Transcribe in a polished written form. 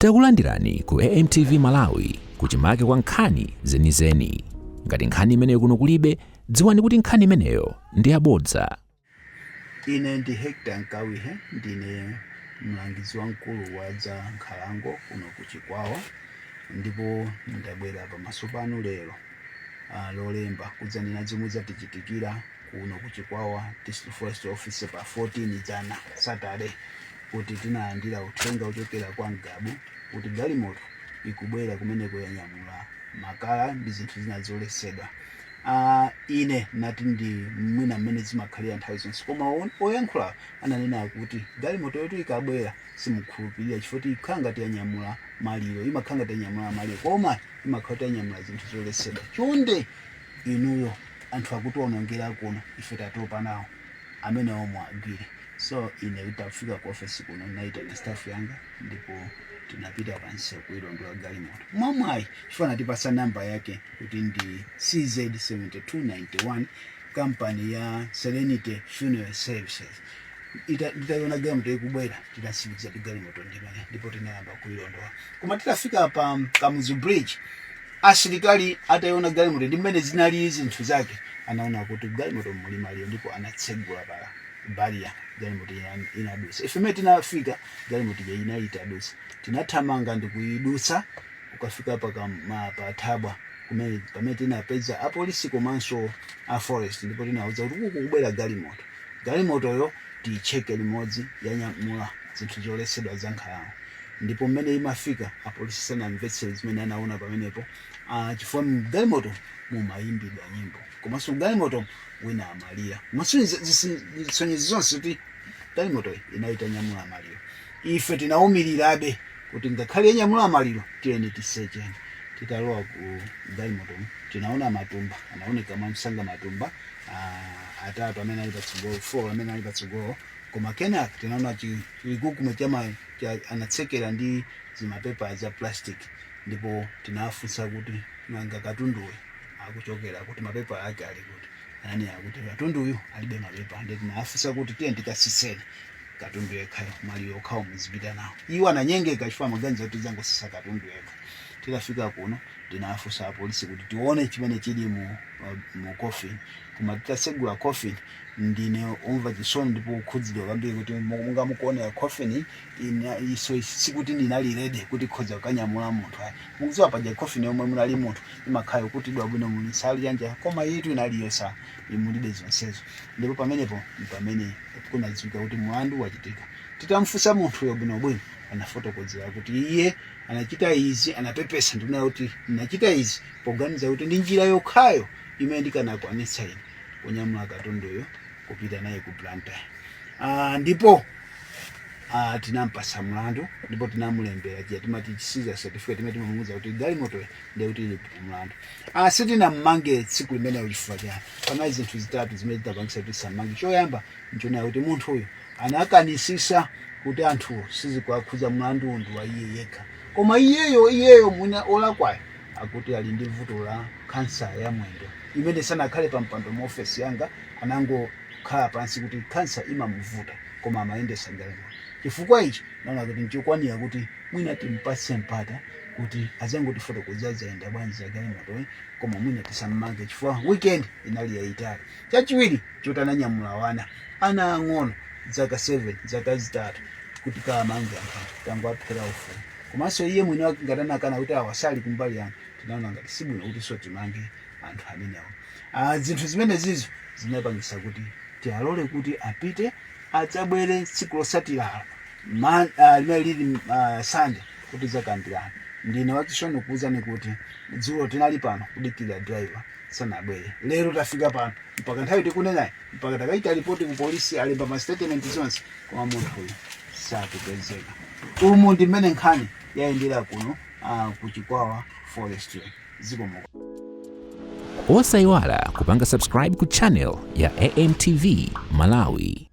Takulandirani ku AMTV Malawi, kuchimake kwa nkhani zenizeni. Ngati nkhani imeneyo kuno kulibe, dziwani kuti nkhani imeneyo ndi yabodza. Ine ndi Hector Nkawihe, ndine mlangizi wamkulu wa za nkhalango kuno ku Chikwawa, ndipo ndabwera pamaso panu lero Lolemba kudzanena zomwe zatichitikira kuno ku Chikwawa District Forest Office pa 14 dzana, Saturday, kuti tinalandira uthenga ochokera kwa Ngabu kuti galimoto ikubwera kumeneko yanyamula makala ndi zinthu zina zoletsedwa. Ine nati ndi mwina mmene zimakhalira nthawi zonse, koma oyankhula ananena kuti galimoto yotu ikabwera simukhulupirira chifukwa ikhala ngati yanyamula maliro, imakhala ngati yanyamula maliro, koma imakhala kuti yanyamula zinthu zoletsedwa. Chonde inuyo, anthu akutionongera kuno, ife tatopa nawo amene omwe agwire. So ine tafika ku office kuno, naitana staff yanga ndipo tinapita pansi kuilondola galimoto. Mwamwayi, chifukwa anatipasa namba yake kuti ndi CZ 7291, kampani ya Serenity Funeral Services. Nditayiona galimoto ikubwera, tinatsimikiza kuti galimoto ndimene, ndipo tinayamba kuilondola. Koma titafika pa Kamuzu Bridge, asilikali atayiona galimoto ndi mmene zinali zinthu zake, anaona kuti galimoto muli maliro ndipo anatsegula pa barrier, galimoto inadusa. Ife mmene tinafika, galimoto ija inali itadusa. Tinathamanga ndi kuyidutsa kukafika pa thabwa kumene pamene tinapeza apolisi komanso a forest, ndipo tinawuza kuti kuku kubwera galimoto, galimotoyo tiyicheke limodzi, yanyamula zinthu zoletsedwa za nkhalango. Ndipo mmene imafika, apolisi sanamvetsere zimene anaona pamenepo, chifukwa mgalimoto mumayimbidwa nyimbo komanso galimoto wina amalira, komanso zisonyezo zonse kuti galimoto inali itanyamula maliro. Ife tinawumirirabe kuti ngakhale yanyamula maliro, tiyeni tisecheni. Titalowa ku galimoto, tinaona matumba, anaoneka mwamsanga matumba atatu amene ali patsogolo, 4 amene ali patsogolo. Koma kenaka tinaona chigugumo cha anatsekera ndi zimapepa za plastic, ndipo tinafunsa kuti nanga katunduyu akuchokera kuti, mapepa ake ali kuti? Ananena kuti katunduyu alibe mapepa. Ndi tinafunsa kuti tiye tikasiseni katundu yekhayo, maliro okhawo muzipita nawo. Iwo ananyengeka chifukwa amaganiza kuti tizangosisa katundu yekha. Titafika kuno, tinafunsa apolisi kuti tione chimene chili mu coffin. Koma titatsegula coffin, ndine umva chisoni ndipo kukhudzidwa kwambiri kuti monga mukuonera, coffin iso sikuti ndinali ready kuti ikhoza kukanyamula munthu ayi. Mukudziwa paja coffin yomwe munali munthu imakhala yokutidwa bwino, muli nsalu yanja, koma yitu inali yosa imulibe zonsezo. Ndipo pamenepo pamene kunadziwika kuti mlandu wachitika. Titamfunsa munthuyo bwinobwino, anafotokozera kuti iye anachita izi, anapepesa ndikunena kuti ndinachita izi poganiza kuti ndi njira yokhayo imene ndikanakwanitsa ine kunyamula katunduyo kupita naye ku Blantyre. Ndipo tinampasa mlandu ndipo tinamulembera chija timati seizure certificate, imene timamuwuza kuti galimoto ndiye kuti ili mlandu. Sitinammange tsiku limeneyo. Chifukwa chani? Panali zinthu zitatu zimene zidapangisa kuti tisammange. Choyamba nchonena kuti munthu uyu anakanisisa kuti anthu sizikuwakhudza, mlandu ndi wa iye yekha, koma iyeyo mwina olakwayo akuti ali ndi vuto la khansa ya mwendo, imene sanakhale pa mpando mu ofesi yanga, anangokhala pansi kuti khansa imamuvuta, koma amayendesa galimoto. Chifukwa ichi naona kuti nchokwanira kuti mwina timpatse mpata kuti azangotifotokozera zayenda bwanji za galimotoyi, koma mwina tisammange chifukwa weekend inali yayitali. Chachiwiri choti ananyamula wana, ana ang'ono, zaka 7, zaka 3, kuti kamange anthu tangoaphera ufulu. Komanso iye mwini wake ngati anakana kuti awa sali kumbali yanga, tinaona ngati sibwino kuti so timange anthu amenewo. Zinthu zimene zizo zinapangisa kuti tialole kuti apite, adzabwere tsiku losatiralo limene lili Sunday kuti zakambirana. Ndine wachisoni kuwuzani kuti dzulo tinali pano kudikirira driver, sanabwere. Lero tafika pano mpaka nthawi tikunenayi, mpaka takachita ripoti ku polisi, alemba ma statement zonse, koma munthu uyu sakupezeka. Umu ndi mmene nkhani yayendera kuno ku Chikwawa Forestry. Zikomo. Osayiwala kupanga subscribe ku channel ya AMTV Malawi.